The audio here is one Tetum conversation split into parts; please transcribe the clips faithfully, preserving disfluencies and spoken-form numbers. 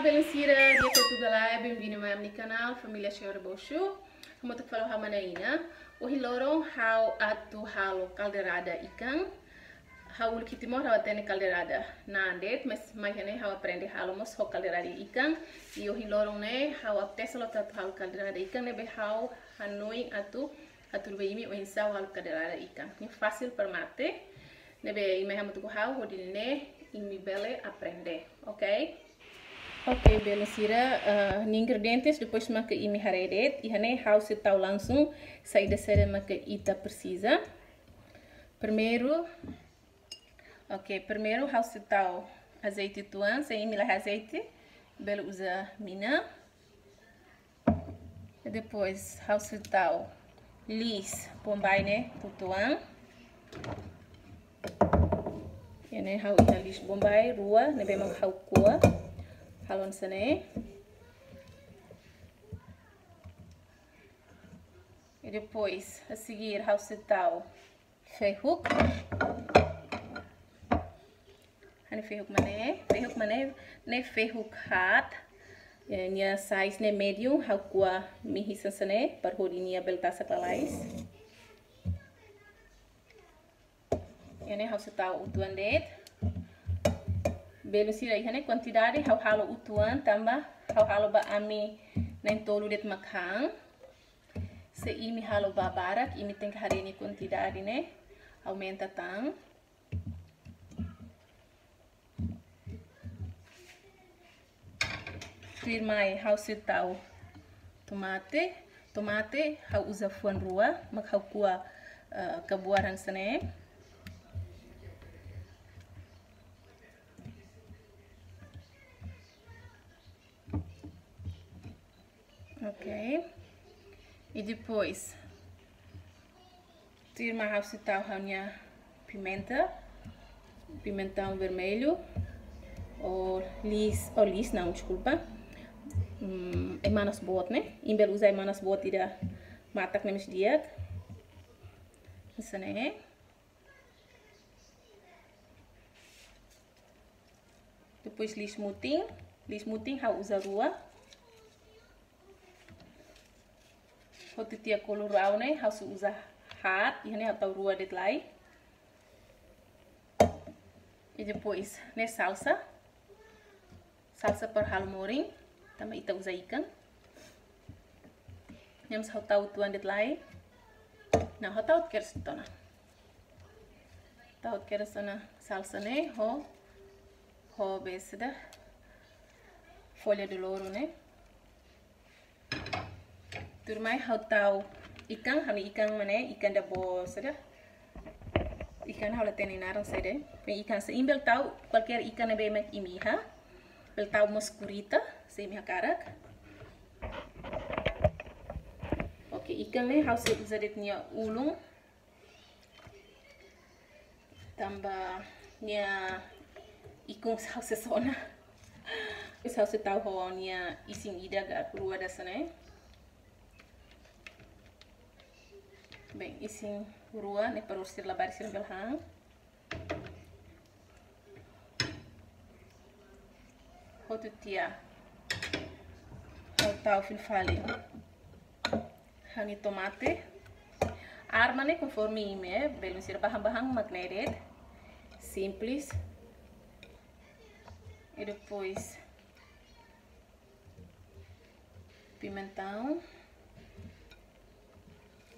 Belun sira, di'ak ka lae, bem-vindo mai ami-nia kanál, família Senhor Boshu. Hamutuk fali ho ha'u Mana Ina. Ohin loron ha'u atu halo kaldeirada ikan. Ha'u uluk iha Timor ha'u hatene kaldeirada na'an de'it, mas mai iha ne'e ha'u aprende halo mós ho kaldeirada ikan. I ohin loron ne'e ha'u atu testa loos atu halo kaldeirada ikan ne'ebé ha'u hanoin atu hatudu ba imi oinsá halo kaldeirada ikan. Ne'e fasil para mate. Ne'ebé imi hamutuk ho ha'u hodi nune'e imi bele aprende, ok? Ok, belun sira, ah, nia ingredientes depois maka imi haree de'it, iha ne'e ha'u sei tau langsung saida-saida maka ita presiza. Primeiru, ok, primeiru ha'u sei tau azeite uitoan, se imi laiha azeite, bele uza mina. Depois ha'u sei tau liis Bombay ne'e uitoan. Iha ne'e ha'u iha liis Bombay rua, ne'ebé mak ha'u ko'a. Halo hanesan ne'e. I depois, a seguir, ha'u sei tau fehuk. Hanesan fehuk mak ne'e, fehuk mak ne'e, ne'e fehuk haat. Eh, nia size ne'e medium, ha'u ko'a mihis hanesan ne'e, para hodi nia bele tasak lalais. Iha ne'e ha'u sei tau uitoan de'it. Belun sira, iha ne'e kuantidade ha'u halo uitoan tanba ha'u halo ba ami na'in-tolu de'it mak han. Se imi halo ba barak, imi tenke haree nia kuantidade ne'e, aumenta tan. Tuirmai ha'u sei tau tomate. Tomate ha'u uza fuan rua, mak ha'u ko'a, eh, kabuar hanesan ne'e. Ok. I depois, tuirmai ha'u sei tau ha'u-nia pimenta, pimentão vermelho, ou liis, ou liis, não, desculpa. Hum, ai-manas boot ne'e. Imi bele uza ai-manas boot ida matak ne'e mós di'ak. Hanesan ne'e. Depois liis mutin, liis mutin ha'u uza rua. Hotu tiha kolorau ne'e ha'u sei uza haat, iha ne'e ha'u tau rua de'it lai. I depois ne'e salsa. Salsa para halo morin, tanba ita uza ikan. Ne'e mós ha'u tau uitoan de'it lai. Não, ha'u tau kedas tiha ona. Tau kedas tiha ona salsa ne'e, ho, ho besida folha de louro ne'e. Tuirmai ha'u tau ikan, ha'u-nia ikan mak ne'e, ikan ida boot saida. Ikan ha'u la hatene naran saida. Ikan se imi bele tau, kualkér ikan ne'ebé mak imi iha. Bele tau mós kurita, se imi hakarak. Oke, ikan ne'e ha'u sei uza de'it nia ulun. Tanba nia ikun ha'u sei sona. Depois ha'u sei tau ho nia isin ida ka rua hanesan ne'e. Bem, isin rua ne'e para sira labarik sira bele han. Hotu tiha. Ha'u tau fila fali ha'u-nia tomate. Arma ne'e konforme imi, eh, belun sira, bahan-bahan mak ne'e de'it. Simples. I depois pimentão,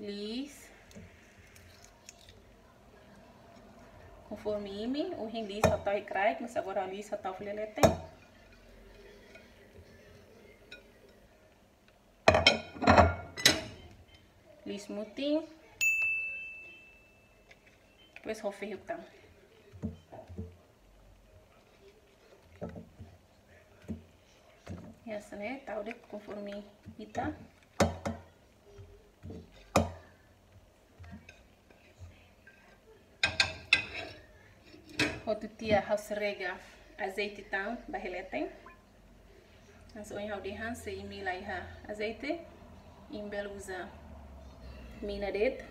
liis. Konforme imi, ohin liis ha'u tau iha kraik, mas agora liis ha'u tau fila leten. Liis mutin. Depois ha'u fehuk tan. Hanesan ne'e, tau de'it konforme ita. Hotu tiha ha'u sei rega azeite tan ba iha leten. Mas ohin ha'u dehan se imi la iha azeite, imi bele uza mina de'it.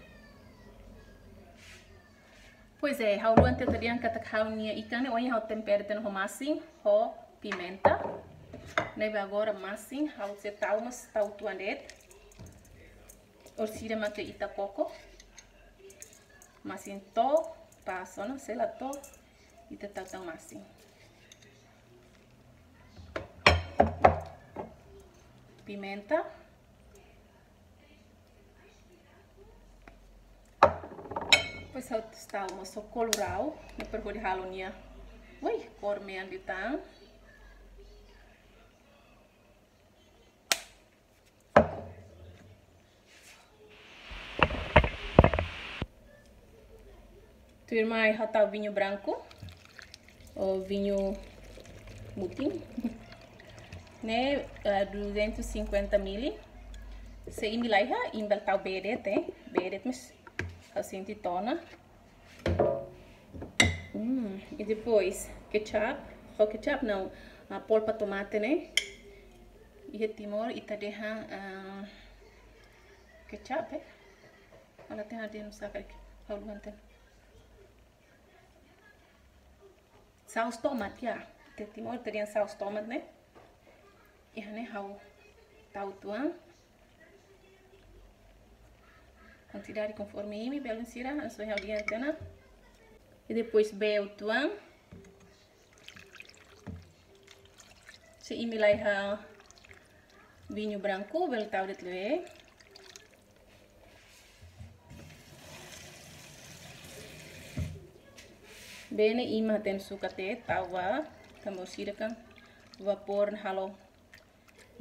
Pois é, ha'u luan teta dian katak ha'u-nia ikan ne'e ohin ha'u tempera tiha ona ho masin, ho pimenta. Ne'ebé agora masin, ha'u sei tau, mas tau uitoan de'it. Orsida mak ita koko. Masin to'o, pas ona, se la to'o, ita tau tan masin. Pimenta. Depois ha'u tau mós kolorau, ne'e para hodi halo nia, ui, kór mean liután. Tuirmai ha'u tau viñu branku ou viñu mutin. Ne'e, eh, duzentos e cinquenta mili. Se imi laiha, imi bele tau bee de'it, eh. Bee de'it, mas ha'u sente to'o ona. Hum, e depois, ketchup. Ou ketchup não, a polpa tomate, né? Iha Timor, ita dehan, ah, ketchup, eh? Ela tem a de não sabe aqui. Ha'u luan tan. Saus tomat, ya. Iha Timor ita dehan saus tomat, né? Iha ne'e ha'u tau uitoan. Kuantidade konforme imi, belun sira, hanesan ha'u dehan tiha ona. E depois bee uitoan. Se imi laiha viñu branku, bele tau de'it liu. Bee ne'e imi hatene sukat de'it, tau ba, tanba orsida kan vapór ne'e halo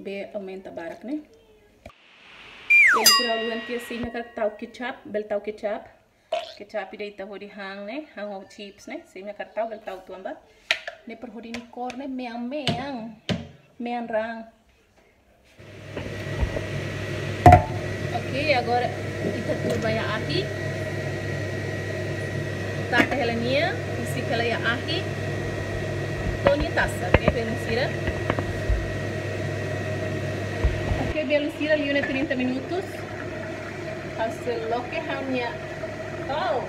bee aumenta barak ne'e. Belun sira, ha'u luan tiha, se imi hakarak tau ketchup, bele tau ketchup. Ketchup ida ita hodi han ne'e, han ho chips ne'e, se imi hakarak tau bele tau uitoan ba. Ne'e para hodi nia kór ne'e mean-mean, mean raan. Ok, agora ita tuur ba iha ahi. Taka hela nia, husik hela iha ahi. To'o nia tasak, ok, belun sira. Ok, belun sira, liu ona trinta minutos. Ha'u sei loke ha'u-nia, oh,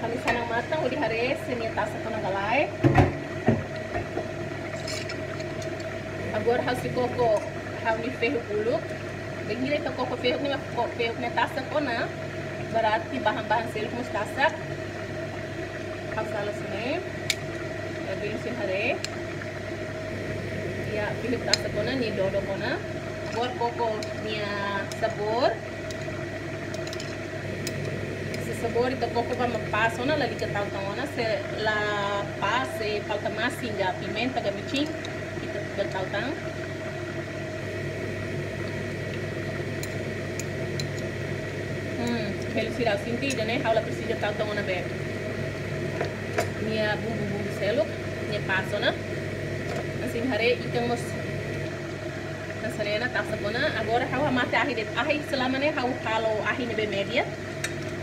ha'u-nia sanan-matan hodi haree se nia tasak ona ka lae. Agora ha'u sei koko ha'u-nia fehuk uluk. Bainhira ita koko fehuk ne'e, mak ko-, fehuk ne'e tasak ona, berarti bahan-bahan seluk mós tasak. Ha'u sala hanesan ne'e. Ya, belun sira haree. Ya, fehuk tasak ona, nia dodok ona. Agora koko nia sabór. Se sabór ita koko ba mak pas ona, lalika tau tan ona, se la pas, se falta masin ka pimenta ka micin, ita bele tau tan. Hmm, belun sira, ha'u sente ida-ne'e ha'u la presiza tau tan ona bee. Nia bumbu-bumbu seluk, nia pas ona. Hanesan imi haree ikan mós hanesan ne'e ona tasak ona. Agora ha'u hamate ahi de'it. Ahi selama ne'e ha'u halo ahi ne'ebé média.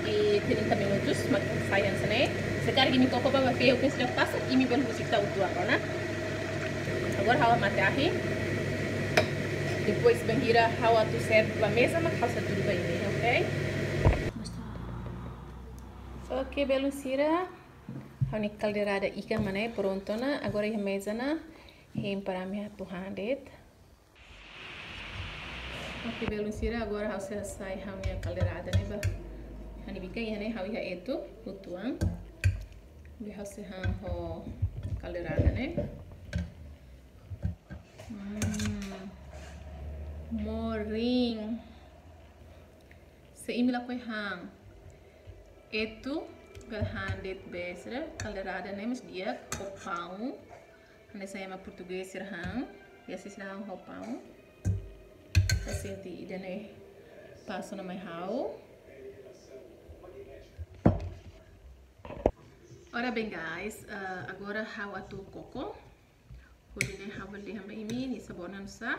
I trinta minutos, mak sai hanesan ne'e. Se karik imi koko ba mak fehuk ne'e seidauk tasak, imi bele husik tau uitoan ona. Agora ha'u hamate ahi. Depois bainhira ha'u atu serve ba meza, mak ha'u sei hatudu ba imi, ok? Ok, belun sira. Ha'u-nia kaldeirada ikan mak ne'e prontu ona. Agora iha meza ona. Hein para ami atu han de'it. Ok, belun sira, agora ha'u sei hasai ha'u-nia kaldeirada ne'e ba. Ha'u-nia bikan iha ne'e, ha'u iha etu uitoan. Be ha'u sei han ho kaldeirada ne'e. Hmm. Morin. Se imi lakohi han etu, bele han de'it be sira, kaldeirada ne'e mós di'ak ho paun. Hanesan ema portugés sira han, ya, sira han ho paun. Ha'u sente ida-ne'e pas ona mai ha'u. Ora bem, guys, ah, agora ha'u atu koko. Hodi nune'e ha'u bele dehan ba imi nia sabór oinsá.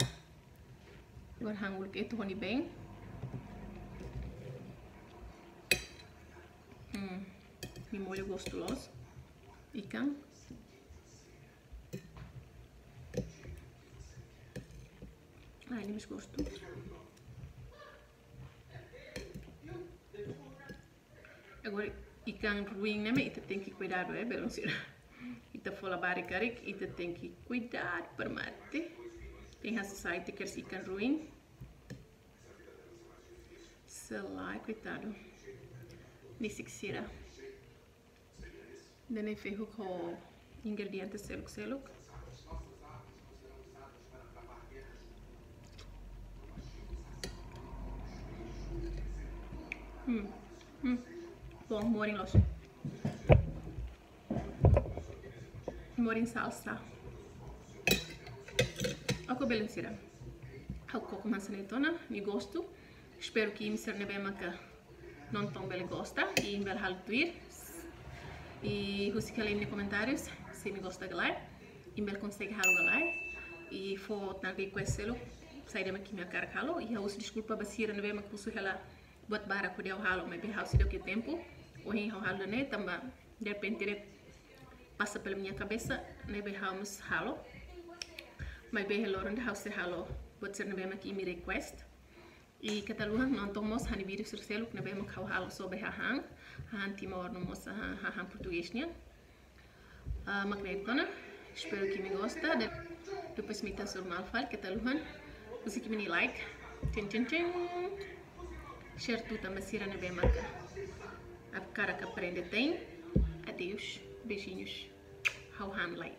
Agora han uluk etu ho nia been. Hmm, nia molho gostu loos. Ikan. Ah, nia mós gostu. Agora, ikan ruin ne'e mak ita tenke kuidadu, eh, belun sira. Ita fó labarik karik, ita tenke kuidadu para mate. Tem a society que ikan ruin. Sei lá, koitadu. Nisik sira. Ida-ne'e fehuk ho ingrediente seluk-seluk. Hmm. Hmm. Bom, morin loos. Morin salsa. Oke, belun sira. Ha'u koko hanesan ne'e tiha ona, imi gosta. Espera katak imi sira ne'ebé maka nonton bele gosta, i bele halo tuir. I husik hela iha komentáriu, se imi gosta ka lae, i bele konsege halo ka lae. I fó tan request seluk, saida mak imi hakarak halo, i ha'u husu deskulpa ba sira ne'ebé mak husu hela buat barak hodi ha'u halo, maibé ha'u seidauk iha tempu. Ohin ha'u halo ne'e tanba derrepente de'it pasa pela minha cabeça, ne'ebé ha'u mós halo. Maibé loron ida ha'u sei halo buat sira ne'ebé mak imi request. I keta haluha nonton mós ha'u-nia vídeo sira seluk ne'ebé mak ha'u halo sobre hahán, hahán Timor no mós hahán, hahán portugés nian. Ah, mak ne'e tiha ona, espera katak imi gosta, i depois imi ita hasoru malu fali, keta haluha husik imi-nia like, tin, tin, tin. Share tutan ba sira ne'ebé maka hakarak aprende te'in. Adeus, beijinhos. Ha'u han lai.